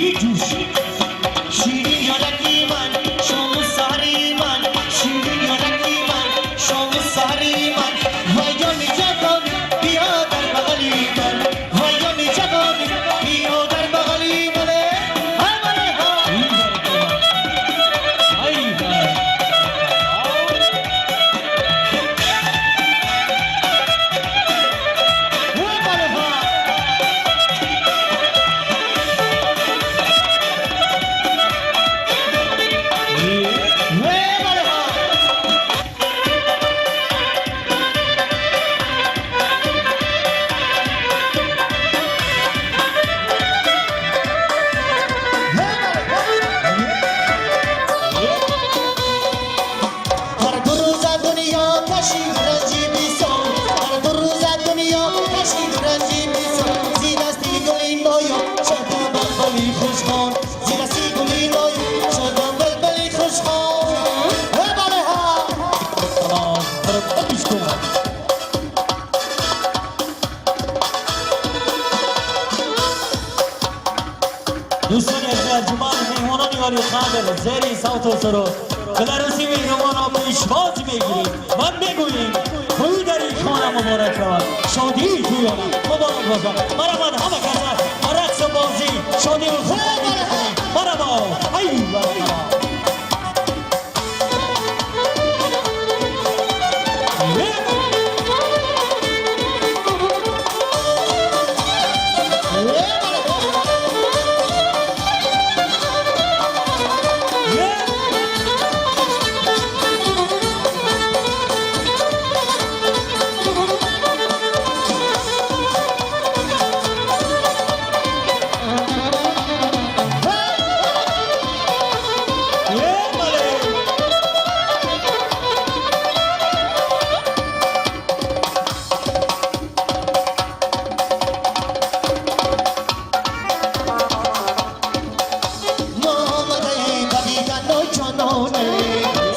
Иҷуш. Ширин ёраки ман, шому саҳари ман, ширин ёраки ман, шому саҳари ман, вой ҷони ҷавон, биё дар бағали ман, вой ҷони ҷавон, биё дар бағали ман. Ҳай бале ҳа. Ай баракалло. Ҳай бале ҳа. Ҳай бале ҳа. Ҳар ду рӯза дунё кашид ранҷи бисёр, ҳар ду рӯза дунё кашид ранҷи бисёр, зи дасти гули ноё шудам булбули хушхон, зи дасти гули ноё шудам булбули хушхон. Ҳай бале ҳа. Салом. Баракалло. Дӯстони азиз арҷуманд, меҳмонони олиқадр, зери савту суруд Беларуси меҳрубонро пешвоз мегирем ва мегӯем: тӯй дар ин хона муборак шавад, шодии тӯёна муборак бошад. Марҳамат, ҳама каса ба рақсу бозӣ, шодию хурсандӣ мекунем. Марҳабо, ай баракалло. Ҳай бале ҳа. Бале. Мо омадаем ба дидану ҷононе,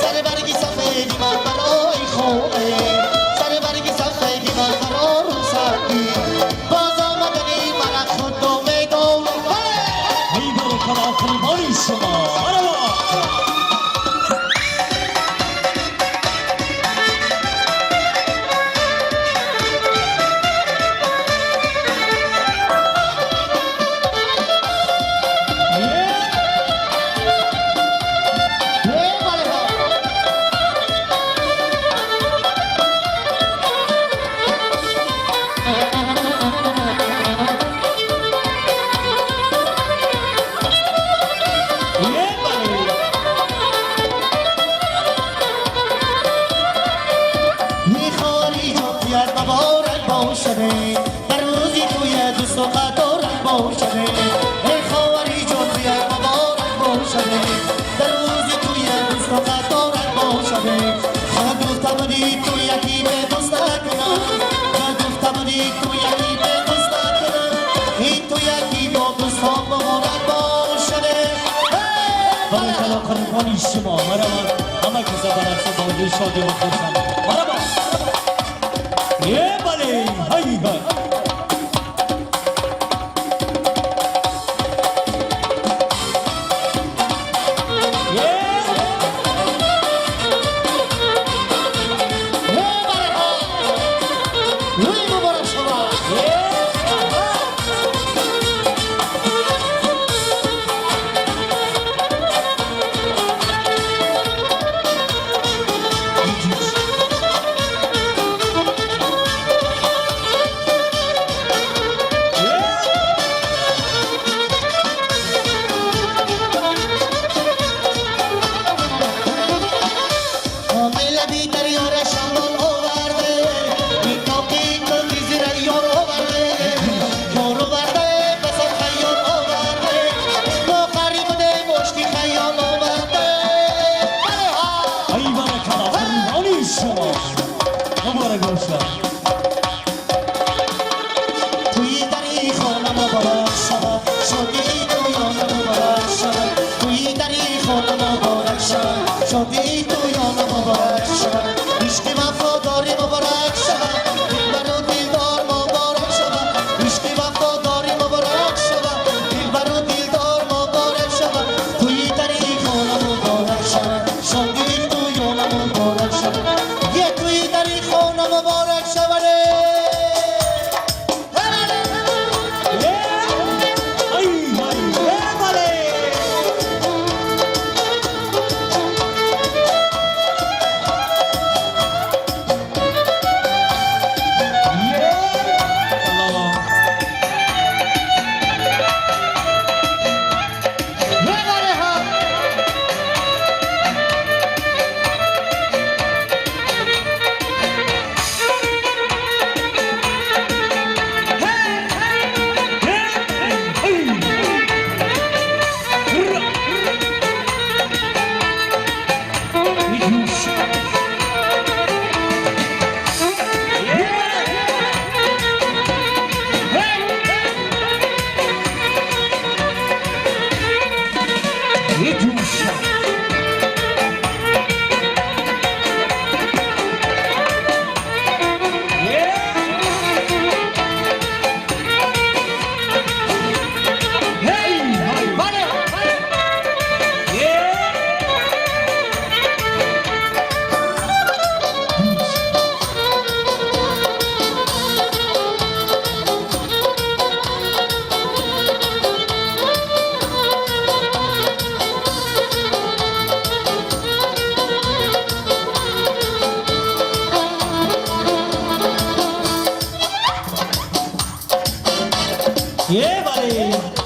сари барги сафеди ман барои хоне, сари барги сафеди ман барои рӯсадӣ, боз омадани мара худо медонад. Ай баракалло, офаринбори шумо. Марҳабо. Бале ҳа. Бале. Мехоҳӣ ҷоният муборак бошад, дар рӯзи тӯи дӯсту қаторак бошад. Эй хоҳари ҷоният муборак бошад, дар рӯзи тӯи дӯсту қаторак бошад. Худ гуфта будӣ ту яки бе дӯст накунам, худ гуфта будӣ ту яки бе дӯст накунам, ин ту яки бо дӯстон муборак бошад. Баракалло, қурбони шумо. Марҳамат, ҳама каса ба рақсу бозӣ, шодию хурсандӣ. Марҳабо. Е бале, ҳай ҳай. Е. Бале ҳа. Рӯй муборак шавад. Е. Мегирем.